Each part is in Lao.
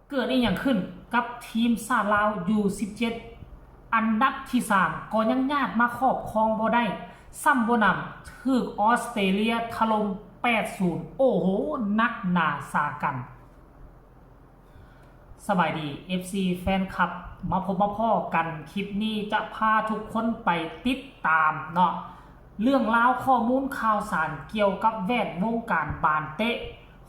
ເກີດອີ່ຫຍັງຂຶ້ນກັບທີມຊາດລາວ ຢູສິບເຈັດ ອັນດັບທີສາມກໍຍັງຍາດມາຄອບຄອງບໍ່ໄດ້, ຊ້ຳບໍ່ໜຳຖືກອອສເຕຣເລຍຖະຫຼົ່ມ ແປດສູນ. ໂອ້ໂຫ ໜັກໜາສາກັນ. ສະບາຍດີ ເອັຟຊີ ແຟນຄລັບ, ມາພົບມາພໍ້ກັນ, ຄລິບນີ້ຈະພາທຸກຄົນໄປຕິດຕາມເນາະ ເລື່ອງລາວຂໍ້ມູນຂ່າວສານກ່ຽວກັບແວດວົງການບານເຕະ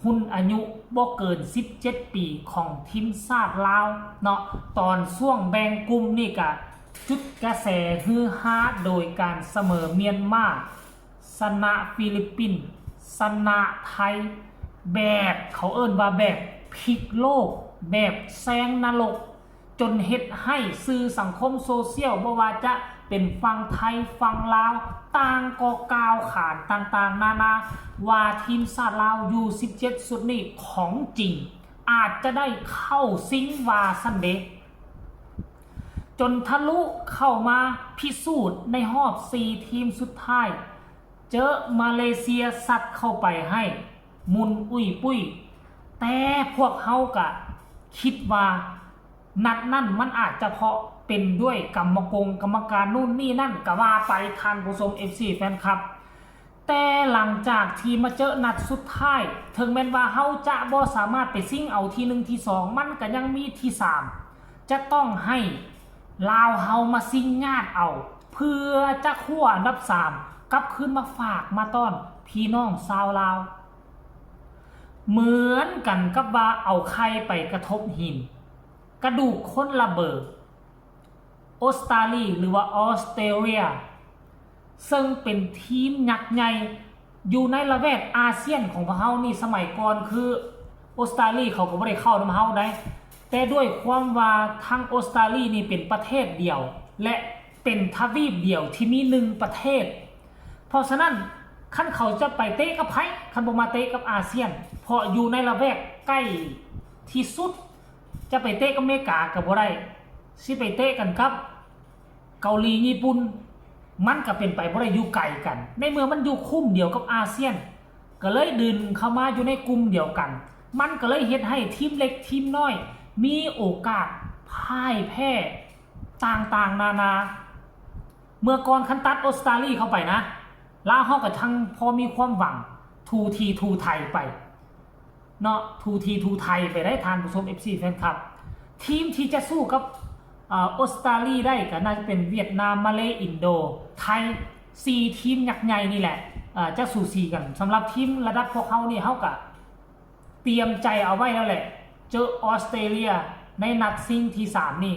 ຮຸ່ນອາຍຸບໍ່ເກີນສິບເຈັດປີຂອງທີມຊາດລາວເນາະ, ຕອນຊ່ວງແບ່ງກຸ່ມນີ້ກະຈຸດກະແສຮືຮາໂດຍການສະເໝີມຽນມາ, ຊະນະຟີລິບປິນ, ຊະນະໄທ ແບບ ເຂົາເອີ້ນວ່າແບບພິກໂລກ, ແບບແຊງນະລົກ, ຈົນເຮັດໃຫ້ສື່ສັງຄົມໂຊຊຽວ ບໍ່ວ່າຈະເປັນຝັ່ງໄທ, ຝັ່ງລາວ, ຕ່າງກໍກ່າວຂານຕ່າງໆນານາ ວ່າທີມຊາດລາວ ຢູສິບເຈັດ ຊຸດນີ້ຂອງຈິງ ອາດຈະໄດ້ເຂົ້າຊິງວ່າຊັ້ນເດ, ຈົນທະລຸເຂົ້າມາພິສູດໃນຮອບສີ່ທີມສຸດທ້າຍ ເຈີມາເລເຊຍຊັດເຂົ້າໄປໃຫ້ໝຸ່ນອຸ້ຍປຸ້ຍ, ແຕ່ພວກເຮົາກະຄິດວ່າ ນັດນັ້ນມັນອາດຈະເພາະເປັນດ້ວຍກຳມະກົງກຳມະການນູ້ນນີ້ນັ້ນກະວ່າໄປ ທ່ານຜູ້ຊົມ ເອັຟຊີ ແຟນຄລັບ. ແຕ່ຫຼັງຈາກທີ່ມາເຈີນັດສຸດທ້າຍ, ເຖິງແມ່ນວ່າເຮົາຈະບໍ່ສາມາດໄປຊິງເອົາທີໜຶ່ງທີສອງ, ມັນກະຍັງມີທີສາມ, ຈະຕ້ອງໃຫ້ລາວເຮົາມາຊິງຍາດເອົາ ເພື່ອຈະຄວ້າອັນດັບສາມກັບຄືນມາຝາກມາຕ້ອນພີ່ນ້ອງຊາວລາວ. ເໝືອນກັນກັບວ່າເອົາໄຂ່ໄປກະທົບຫີນ, ກະດູກຄົນລະເບີ. ອົດສະຕາລີ ຫຼືວ່າ Australia ເຊິ່ງເປັນທີມຍັກໃຫຍ່ຢູ່ໃນລະແວກອາຊຽນຂອງພວກເຮົານີ້, ສະໄໝກ່ອນຄືອົດສະຕາລີເຂົາກໍບໍ່ໄດ້ເຂົ້ານຳເຮົາໃດ, ແຕ່ດ້ວຍຄວາມວ່າທັງອົດສະຕາລີນີ້ເປັນປະເທດດຽວ ແລະ ເປັນທະວີບດຽວທີ່ມີໜຶ່ງປະເທດ, ເພາະສະນັ້ນ ຄັນເຂົາຈະໄປເຕະກັບໃຜ ຄັນບໍ່ມາເຕະກັບອາຊຽນ, ເພາະຢູ່ໃນລະແວກໃກ້ທີ່ສຸດ, ຈະໄປເຕະກັບອາເມລິກາກໍບໍ່ໄດ້, ຊິໄປເຕະກັນກັບເກົາຫຼີຍີ່ປຸ່ນ ມັນກໍເປັນໄປບໍ່ໄດ້, ຢູ່ໄກກັນ. ໃນເມື່ອມັນຢູ່ຄຸ້ມດຽວກັບອາຊຽນ ກໍເລີຍດຶງເຂົ້າມາຢູ່ໃນກຸ່ມດຽວກັນ, ມັນກໍເລີຍເຮັດໃຫ້ທີມເລັກທີມນ້ອຍມີໂອກາດພ່າຍແພ້ຕ່າງໆນານາ. ເມື່ອກ່ອນຄັນຕັດອົດສະຕາລີເຂົ້າໄປນະ, ລາວເຮົາກໍທັງພໍມີຄວາມຫວັງ ທູທີທູໄທໄປເນາະ, ທູທີທູໄທໄປໄດ້ ທ່ານຜູ້ຊົມ ເອັຟຊີ ແຟນຄລັບ. ທີມທີ່ຈະສູ້ກັບ ເອີ ອົດສະຕາລີໄດ້ກໍໜ້າຈະເປັນຫວຽດນາມ, ມາເລ, ອິນໂດ, ໄທ, ສີ່ທີມຍັກໃຫຍ່ນີ້ແຫຼະ ເອີ ຈະສູສີກັນ. ສຳລັບທີມລະດັບພວກເຮົານີ້ ເຮົາກໍ ຕຽມໃຈເອົາໄວ້ແລ້ວແຫຼະ, ເຈີອົດສະຕຣາເລຍໃນນັດຊິງທີສາມນີ້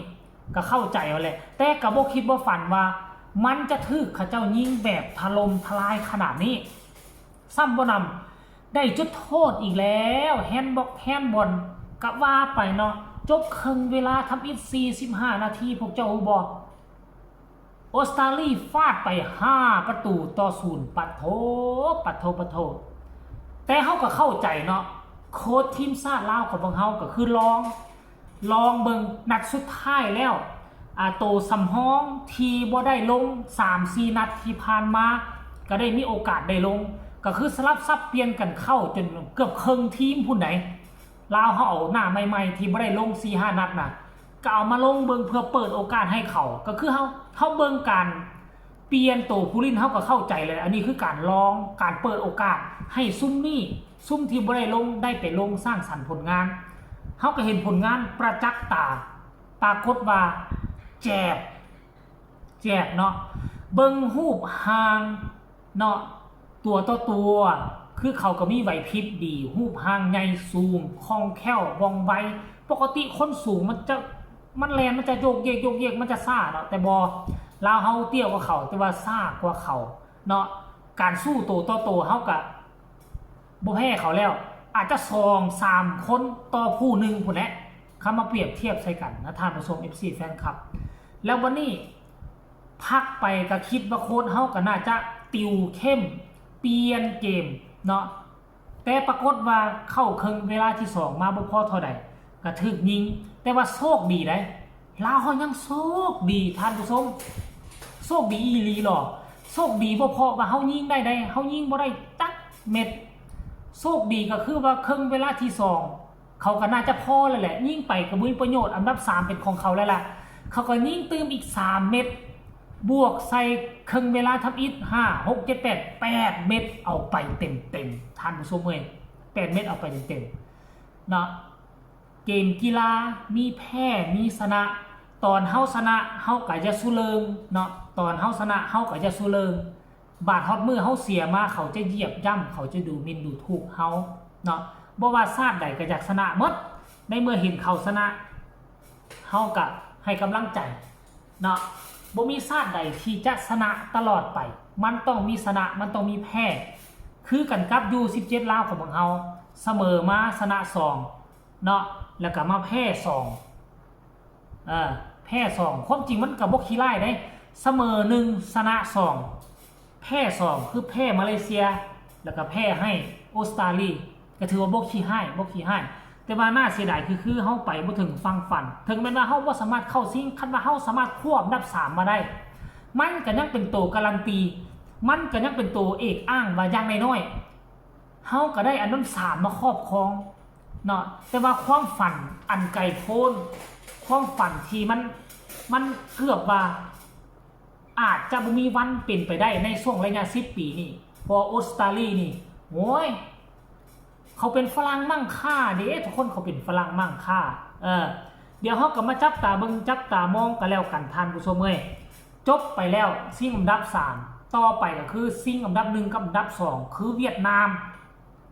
ກໍເຂົ້າໃຈເອົາແຫຼະ, ແຕ່ກໍບໍ່ຄິດບໍ່ຝັນວ່າມັນຈະຖືກເຂົາເຈົ້າຍິງແບບຖະຫຼົ່ມທະລາຍຂະໜາດນີ້. ຊ້ຳບໍ່ໜຳ ໄດ້ຈຸດໂທດອີກແລ້ວ, ແຮນບັອກແຮນບອນ ກະວ່າໄປເນາະ. ຈົບເຄິ່ງເວລາທຳອິດ ສີ່ສິບຫ້ານາທີ, ພວກເຈົ້າຮູ້ບໍ່? ອົດສະຕາລີຟາດໄປຫ້າປະຕູຕໍ່ສູນ. ປະໂທ ປະໂທ ປະໂທ. ແຕ່ເຮົາກໍເຂົ້າໃຈເນາະ, ໂຄດທີມຊາດລາວຂອງພວກເຮົາກໍຄືລອງ ລອງເບິ່ງ. ນັດສຸດທ້າຍແລ້ວ ອາ ໂຕສຳຮອງທີ່ບໍ່ໄດ້ລົງສາມສີ່ນັດທີ່ຜ່ານມາ ກໍໄດ້ມີໂອກາດໄດ້ລົງ, ກໍຄືສະຫຼັບສັບປ່ຽນກັນເຂົ້າຈົນເກືອບເຄິ່ງທີມພຸ້ນໃດ. ລາວເຮົາເອົາໜ້າໃໝ່ໆທີ່ບໍ່ໄດ້ລົງສີ່ຫ້ານັດນະ ກໍເອົາມາລົງເບິ່ງເພື່ອເປີດໂອກາດໃຫ້ເຂົາ. ກໍຄືເຮົາ ເຮົາເບິ່ງການປ່ຽນໂຕຜູ້ຫຼິ້ນ ເຮົາກໍເຂົ້າໃຈແລ້ວ. ອັນນີ້ຄືການລອງ, ການເປີດໂອກາດໃຫ້ຊຸມນີ້, ຊຸມທີ່ບໍ່ໄດ້ລົງ ໄດ້ໄປລົງສ້າງສັນຜົນງານ. ເຮົາກໍເຫັນຜົນງານປະຈັກຕາ, ປາກົດວ່າແຈບ ແຈກເນາະ. ເບິ່ງຮູບຮ່າງເນາະ, ຕົວຕໍ່ຕົວ ຄືເຂົາກໍມີໄຫວພິບດີ, ຮູບຮ່າງໃຫຍ່ສູງ, ຄ່ອງແຄ້ວ, ວ່ອງໄວ. ປົກກະຕິຄົນສູງມັນຈະ ມັນແລ່ນ ມັນຈະໂຍກເຢກໂຍກເຢກ, ມັນຈະຊ້າເນາະ, ແຕ່ບໍ່, ລາວເຮົາເຕ້ຍກວ່າເຂົາ ແຕ່ວ່າຊ້າກວ່າເຂົາເນາະ. ການສູ້ໂຕຕໍ່ໂຕເຮົາກະ ບໍ່ແພ້ເຂົາແລ້ວ, ອາດຈະສອງສາມຄົນຕໍ່ຜູ້ໜຶ່ງພຸ້ນແຫຼະ, ຄັນມາປຽບທຽບໃສ່ກັນນະ ທ່ານຜູ້ຊົມ ເອັຟຊີ ແຟນຄລັບ. ແລ້ວບັດນີ້ ພັກໄປກໍຄິດວ່າໂຄດເຮົາກໍໜ້າຈະຕິວເຂັ້ມ, ປ່ຽນເກມເນາະ, ແຕ່ປາກົດວ່າເຂົ້າເຄິ່ງເວລາທີສອງມາບໍ່ພໍເທົ່າໃດ ກໍຖືກຍິງ. ແຕ່ວ່າໂຊກດີໃດ, ລາວເຮົາຍັງໂຊກດີ ທ່ານຜູ້ຊົມ, ໂຊກດີອີ່ຫຼີຫຼໍ? ໂຊກດີບໍ່ເພາະວ່າເຮົາຍິງໄດ້ໃດ, ເຮົາຍິງບໍ່ໄດ້ຈັກເມັດ. ໂຊກດີກໍຄືວ່າເຄິ່ງເວລາທີສອງ ເຂົາກໍໜ້າຈະພໍແລ້ວແຫຼະ ຍິງໄປກໍບໍ່ມີປະໂຫຍດ ອັນດັບສາມເປັນຂອງເຂົາແລ້ວລະ ເຂົາກໍຍິງຕື່ມອີກສາມເມັດ ບວກໃສ່ເຄິ່ງເວລາທຳອິດ ຫ້າ ຫົກ ເຈັດ ແປດ ແປດເມັດ ເອົາໄປເຕັມໆ ທ່ານຜູ້ຊົມເອີຍ ແປດເມັດເອົາໄປເຕັມໆ ເນາະ. ເກມກິລາມີແພ້ມີຊະນະ ຕອນເຮົາຊະນະເຮົາກໍຢ່າຊູ່ເລີງເນາະ ຕອນເຮົາຊະນະເຮົາກໍຢ່າຊູ່ເລີງ ບາດຮອດມື້ເຮົາເສຍມາ ເຂົາຈະຢຽບຢ່ຳ ເຂົາຈະດູໝິ່ນດູຖູກເຮົາເນາະ. ບໍ່ວ່າຊາດໃດກໍຢາກຊະນະໝົດ ໃນເມື່ອເຫັນເຂົາຊະນະ ເຮົາກໍໃຫ້ກຳລັງໃຈເນາະ. ບໍ່ມີຊາດໃດທີ່ຈະຊະນະຕະຫຼອດໄປ ມັນຕ້ອງມີຊະນະ ມັນຕ້ອງມີແພ້ ຄືກັນກັບຢູສິບເຈັດລາວຂອງພວກເຮົາ ສະເໝີມາຊະນະສອງເນາະ ແລ້ວກໍມາແພ້ສອງ ເອີ ແພ້ສອງ ຄວາມຈິງມັນກໍບໍ່ຂີ້ຮ້າຍເດ້ ສະເໝີໜຶ່ງ ຊະນະສອງ ແພ້ສອງ ຄືແພ້ມາເລເຊຍ ແລ້ວກໍແພ້ໃຫ້ອົດສະຕາລີ ກໍຖືວ່າບໍ່ຂີ້ຮ້າຍ ບໍ່ຂີ້ຮ້າຍ ແຕ່ວ່າໜ້າເສຍດາຍຄື ຄືເຮົາໄປບໍ່ເຖິງຝັ່ງຝັນ ເຖິງແມ່ນວ່າເຮົາບໍ່ສາມາດເຂົ້າຊິງ ຄັນວ່າເຮົາສາມາດຄວ້າອັນດັບສາມມາໄດ້ ມັນກໍຍັງເປັນໂຕກາຣັນຕີ ມັນກໍຍັງເປັນໂຕເອກອ້າງວ່າຢ່າງນ້ອຍໆ ເຮົາກໍໄດ້ອັນດັບສາມມາຄອບຄອງເນາະ. ແຕ່ວ່າຄວາມຝັນອັນໄກໂພ້ນ ຄວາມຝັນທີ່ມັນ ມັນເກືອບວ່າອາດຈະບໍ່ມີວັນເປັນໄປໄດ້ໃນຊ່ວງໄລຍະສິບປີນີ້ ເພາະວ່າອົດສະຕາລີນີ້ ໂອ້ຍ ເຂົາເປັນຝຣັ່ງມັ່ງຄ່າເດ້ ທຸກຄົນເຂົາເປັນຝຣັ່ງມັ່ງຄ່າ ເອີ ດຽວເຮົາກໍມາຈັບຕາເບິ່ງ ຈັບຕາມອງກັນແລ້ວກັນ ທ່ານຜູ້ຊົມເອີຍ. ຈົບໄປແລ້ວຊິງອັນດັບສາມ ຕໍ່ໄປກໍຄືຊິງອັນດັບໜຶ່ງກັບອັນດັບສອງ ຄືຫວຽດນາມ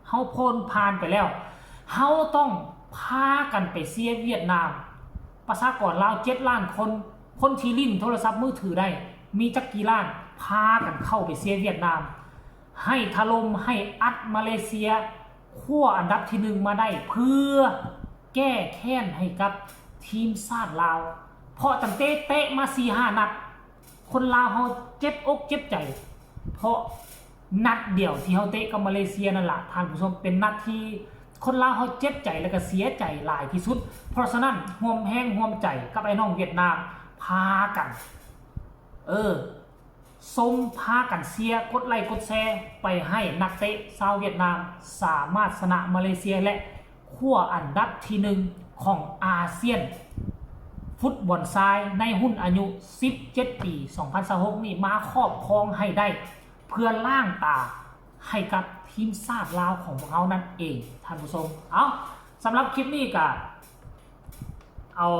ເຮົາພົ້ນຜ່ານໄປແລ້ວ ເຮົາຕ້ອງພາກັນໄປເຊຍຫວຽດນາມ ປະຊາກອນລາວເຈັດລ້ານຄົນ ຄົນທີ່ຫຼິ້ນໂທລະສັບມືຖືໄດ້ມີຈັກກີ່ລ້ານ ພາກັນເຂົ້າໄປເຊຍຫວຽດນາມ ໃຫ້ຖະຫຼົ່ມ ໃຫ້ອັດມາເລເຊຍ ຄວ້າອັນດັບທີໜຶ່ງມາໄດ້ ເພື່ອແກ້ແຄ້ນໃຫ້ກັບທີມຊາດລາວ ເພາະຕັ້ງແຕ່ເຕະມາສີ່ຫ້ານັດ ຄົນລາວເຮົາເຈັບອົກເຈັບໃຈ ເພາະນັດດຽວທີ່ເຮົາເຕະກັບມາເລເຊຍນັ້ນລະ ທ່ານຜູ້ຊົມ ເປັນນັດທີ່ຄົນລາວເຮົາເຈັບໃຈ ແລະກະເສຍໃຈຫຼາຍທີ່ສຸດ. ເພາະສະນັ້ນ ຮ່ວມແຮງຮ່ວມໃຈກັບໄອ້ນ້ອງຫວຽດນາມ ພາກັນ ເອີ ຊົມ ພາກັນເຊຍ ກົດໄລ້ກົດແຊ ໄປໃຫ້ນັກເຕະຊາວຫວຽດນາມ ສາມາດຊະນະມາເລເຊຍ ແລະ ຄວ້າອັນດັບທີໜຶ່ງຂອງອາຊຽນຟຸດບອນຊາຍ ໃນຮຸ່ນອາຍຸສິບເຈັດປີ ສອງພັນຊາວຫົກນີ້ ມາຄອບຄອງໃຫ້ໄດ້ ເພື່ອລ້າງຕາໃຫ້ກັບທີມຊາດລາວຂອງພວກເຮົານັ້ນເອງ ທ່ານຜູ້ຊົມ. ເອົາ ສຳລັບຄລິບນີ້ກະເອົາ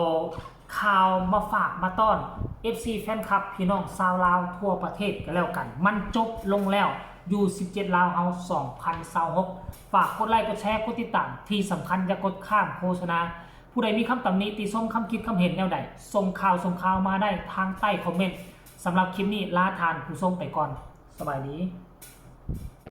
ຂ່າວມາຝາກມາຕ້ອນເອັຟຊີ ແຟນຄລັບ ພີ່ນ້ອງຊາວລາວທົ່ວປະເທດກໍແລ້ວກັນ. ມັນຈົບລົງແລ້ວຢູ່ສິບເຈັດລາວເຮົາ ສອງພັນຊາວຫົກ. ຝາກກົດໄລ້ ກົດແຊ ກົດຕິດຕາມ, ທີ່ສຳຄັນຢ່າກົດຂ້າມໂຄສະນາ. ຜູ້ໃດມີຄຳຕຳໜິຕິຊົມ, ຄຳຄິດຄຳເຫັນແນວໃດ, ສົ່ງຂ່າວ ສົ່ງຂ່າວມາໄດ້ທາງໃຕ້ຄອມເມັນ. ສຳລັບຄລິບນີ້ລາທ່ານຜູ້ຊົມໄປກ່ອນ. ສະບາຍດີ.